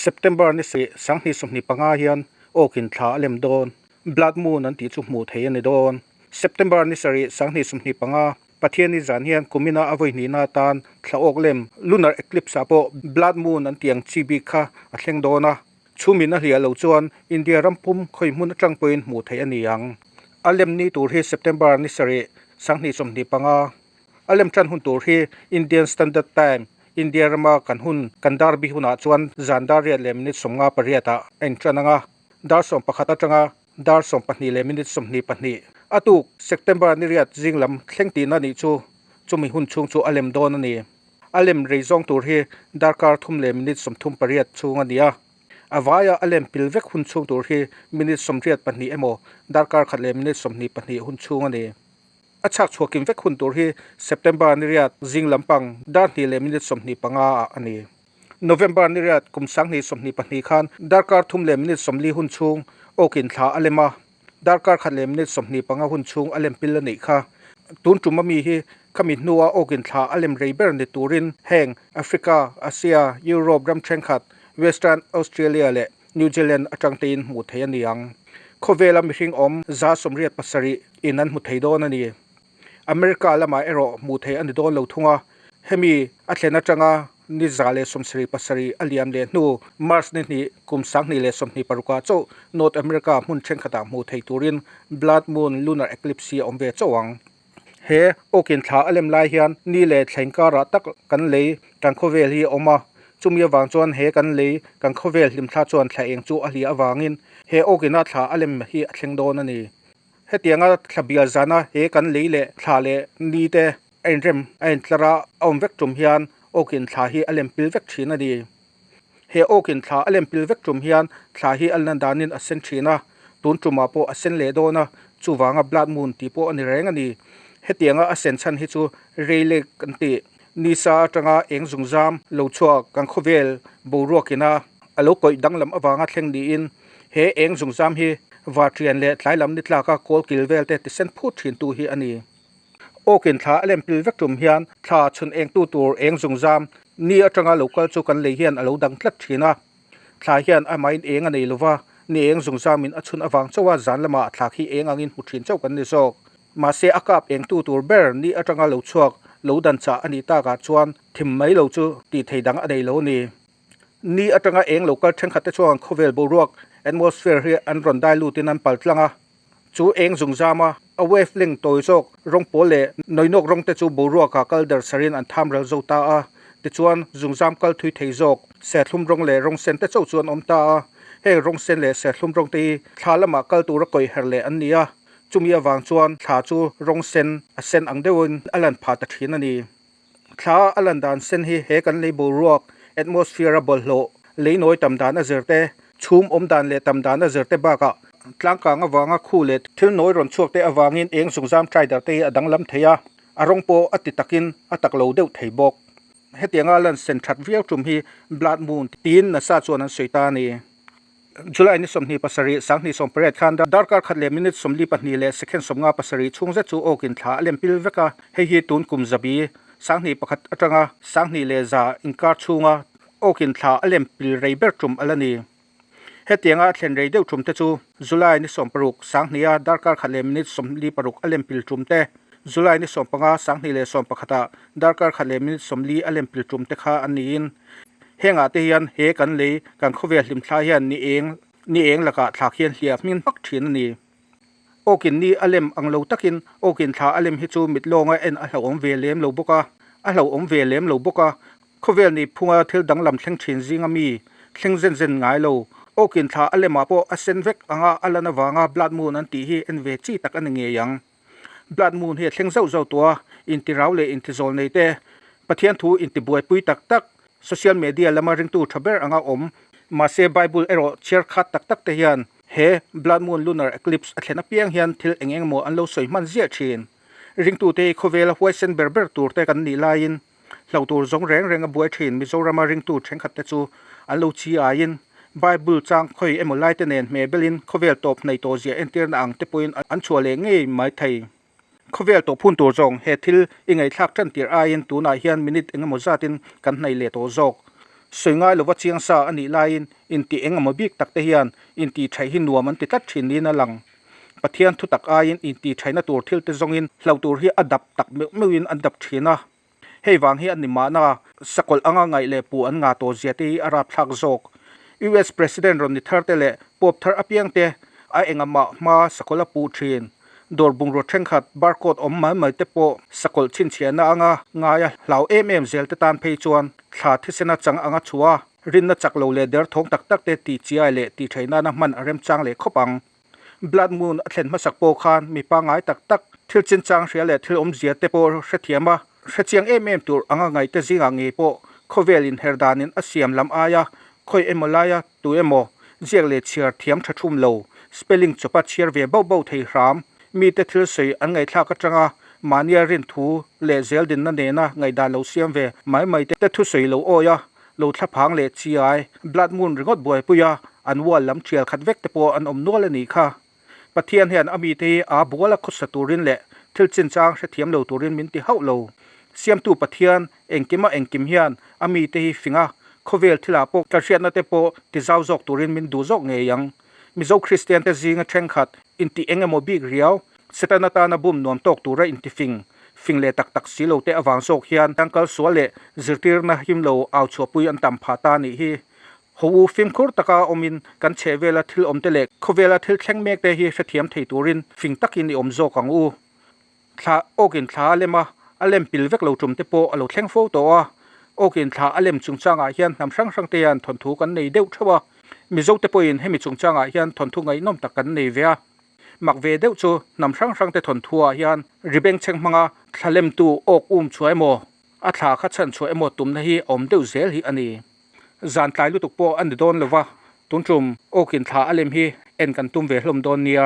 September ni sarih 2025 hian awkin thla a lem dawn. Blood Moon an tih chu hmuh theih a ni dawn. September ni sarih 2025 Pathianni zan hian kumina a vawi hnihna atan thla awk lem Lunar Eclipse ah pawh Blood Moon an tih ang chi bik kha a thleng dawn a. Chhumin a hliah lo chuan India ram pum khawi hmun atang pawhin hmuh theih a ni ang. A lem ni tur hi September ni sarih 2025. A lem tan hun tur hi Indian Standard Time, India rama kan hun kan dar bi hunah chuan zan dar riat leh minute 58 ah a intan ang a, dar 11 atanga dar 12 leh minute 22 a tuk September ni riat zing lam thleng tihna nih chu chumi hun chhung chu a lem dawn a ni. A lem rei zawng tur hi darkar thum leh minute 38 chhung a ni a. A vaia a lem pil vek hun chhung tur hi minute 82 emaw darkar khat leh minute 22 hun chhung a ni. A chhak chhuakin vek hun tur hi September ni riat zing lampang dar hnih leh minute 25 ah a ni. November ni riat kum 2022 khan darkar thum leh minute 40 hun chhung awkin thla a lem a, darkar khat leh minute 25 hun chhung a lem pil a nih kha. Tun tum ami hi khami hnua awkin thla a lem rei ber ni turin heng Africa, Asia, Europe ram thenkhat, Western Australia leh New Zealand atang tein hmuh theih a ni ang. Khawvela mihring awm 87 in an hmu thei dawn a ni. America lamah erawh hmuh theih a ni dawn lo thung a, hemi a thlen atanga ni 177 a liam leh hnu March ni hnih kum 2026 ah chauh North America hmun thenkhatah hmuh theih turin Blood Moon Lunar Eclipse hi a awm ve chauh ang. He awkin thla a lem lai hian ni leh thla inkarah tak kan lei kan khawvel hi a awm a, chumi avang chuan he kan lei kan khawvel hlimthla chuan thla eng chu a hliah avangin he awkina thla a lem hi a thleng dawn a ni. Hetianga thla bial zana he kan lei leh thla leh ni te a inrem a intlar a, a awm vek tum hian awkin thla hi a lem pil vek thin a ni. He awkin thla a lem pil vek tum hian thla hi a lan danin a sen thin a, tun tumah pawh a sen leh dawn a, chuvanga blood moon tih pawh a ni reng a ni. Hetianga a sen chhan hi chu Rayleigh kan tih nisa atanga eng zungzam lo chhuak kan khawvel boruakin a a lo kawih danglam avanga thleng niin he eng zungzam hi varṭian leh tlai lam ni tlaka kawl kil vel te tisen phut thintu hi a ni. Awkin thla a lem pil vek tum hian thla chhun engtu tur eng zungzam ni atanga lo kal chu kan lei hian a lo dang tlat thin a. Thla hian amahin eng a nei lova, ni eng zungzamin a chhun avang chauha zan lamah thla khi eng angin hmu thin chauh kan ni zawk. Mahse a kap engtu tur ber ni atanga lo chhuak lo dan chah a nih takah chuan thim mai lo chu tih thei dang a nei lo a ni. Ni atanga eng lo kal thenkhat te chuan khawvel boruak, atmosphere, hi an rawn dai lutin an pal tlang a. Chu eng zungzama a wavelength tawi zawk rawng pawl leh nawinawk rawng te chu boruakah kal der sarin an tham ral zo ta a, tichuan zungzam kal thui thei zawk serthlum rawng leh rawng sen te chauh chu an awm ta a. Heng rawng sen leh serthlum rawng te hi thla lamah kal tura kawih herh leh an ni a, chumi avang chuan thla chu rawng sen a sen ang deuhin a lan phah ta thin a ni. Thla a lan dan sen hi he kan lei boruak, atmosphere, a bawlhhlawh, lei nawi tam dan a zir te, chhum awm dan leh tam dan a zir te bakah tlangkang avanga khu leh thil nawi rawn chhuak te avangin eng zungzam trai dar te hi a danglam thei a, a rawng pawh a ti takin a tak lo deuh thei bawk. Hetianga lan sen that viau tum hi Blood Moon tiin NASA chuan an sawi ta a ni. July ni 27, 2018 khan darkar khat leh minute 42 leh second 57 chhung zet chu awkin thla a lem pil vek a, hei hi tun kum zabi 2001 atanga 2100 inkar chhunga awkin thla a lem pil rei ber tum a la ni. Hetianga a thlen rei deuh tum te chu July ni 16, 20 a darkar khat leh minute 46 a lem pil tum te, July ni 15, 2011 ah darkar khat leh minute 40 a lem pil tum te kha an niin Hengah te hian he kan lei kan khawvel hlimthla hian ni eng ni eng lakah thlak hian hliah hming hmak thin a ni. Awkin ni a lem ang lo takin awkin thla a lem hi chu mit lawnga en a hlauhawm ve lem lo bawk a, a hlauhawm ve lem lo bawk a. Khawvel ni phunga thil danglam thleng thin zinga mi thleng zen zen ngai lo. Awkin thla a lemah pawh a sen vek anga a lan avanga blood moon an tih hi en ve chi tak a ni ngei ang. Blood moon hi a thleng zauh zauh tawh a, intirau leh intizawl nei te, Pathian thu intibuaipui tak tak, social media lama ringtu tha ber anga awm, mahse Bible erawh chhiar khat tak tak te hian he Blood Moon Lunar Eclipse a thlen apiang hian thil eng eng emaw an lo sawi hman ziah thin. Ringtute hi khawvela huaisen ber ber tur te kan nih laiin Hlo tur zawng reng reng a buai thin Mizorama ringtu thenkhat te chu an lo chi aiin Bible chang khawi emaw lai te nen hmeh belin khawvel tawp hnaih tawh zia entirna ang te pawhin an chhuah leh ngei mai thei. Khawvel tawp hun tur zawng he thil i ngaihthlak tan tir aiin tunah hian minute engemaw zatin kan hnaih leh tawh zawk. Sawi ngai lova chiang sa a nih laiin intih eng emaw bik tak te hian intih thaih hi nuam an ti tlat thin niin a lang. Pathian thutak aiin intih thaihna tur thil te zawngin hlauh tur hi a dap tak meuh meuhin an dap thin a. Hei vang hi a ni mahna, sakawlh anga ngaih leh puh an ngah tawh zia te hi a rapthlak zawk. US President rawn ni thar te leh Pope thar apiang te a engamah hma sakawlh a puh thin. Dawr bungraw thenkhat barcode awm mai mai te pawh sakawlh chhinchhiahna anga ngaia hlau em em zel te tan phei chuan thla thisena chang anga chhuah a, rinna chak lo leh derthawng tak tak te tih chiai leh tih theih nana hman a remchang leh khawp ang. Blood Moon a thlen hmasak pawh khan mi pangngai tak tak, thil chinchang hria leh thil awmzia te pawh hrethiam a, hrechiang em em tur anga ngaihte zingah ngei pawh khawvel inher danin a siam lam aia khawi emaw laia tu emaw ziak leh chhiar thiam tha thum lo, spelling chawpa chhiar ve bauh bauh thei hram, mite thil sawi an ngaihthlak atanga mahnia rin thu leh zel dinna nena ngaihdan lo siam ve mai mai te thusawi lo awi a. Lo thlaphang leh chiai, Blood Moon ringawt buaipui a, an wall lam thial khat vek te pawh an awm nual a nih kha. Pathian hian a mite hi aa bual a khawsa turin leh thil chinchang hrethiam lo turin min ti hauh lo. Siamtu Pathian, engkima engkim hian a mite hi fing a, khawvel thilah pawh ka hriatna te pawh ti zau zawk turin min duh zawk ngei ang. Mizo Kristian te zinga thenkhat inti eng emaw bik riau, Setana tana bum nuam tawk tura intifing, fing leh tak tak si lo te avang zawk hian tangkal sual leh zirtirna him lo au chhuahpui an tam phah ta nih hi. Ho u fimkhur taka awmin kan chhehvela thil awmte leh khawvela thil thleng mek te hi hrethiam thei turin fing takin i awm zawk ang u. Thla awkin thla a lem a, a lem pil vek lo tum te pawh a lo thleng fo tawh a. Awkin thla a lem chungchangah hian hnam hrang hrang te hian thawnthu kan nei deuh theuh a. Mizo te pawhin hemi chungchangah hian thawnthu ngaihnawm tak kan nei ve a. Mak ve deuh chu hnam hrang hrang te thawnthuah hian ri bengchheng hmanga thla lemtu awk um chhuah emaw, a thla kha chhan chhuah emaw tumna hi a awm deuh zel hi a ni. Zan tlai lutuk pawh a ni dawn lova, tun tum awkin thla a lem hi en kan tum ve hlawm dawn nia.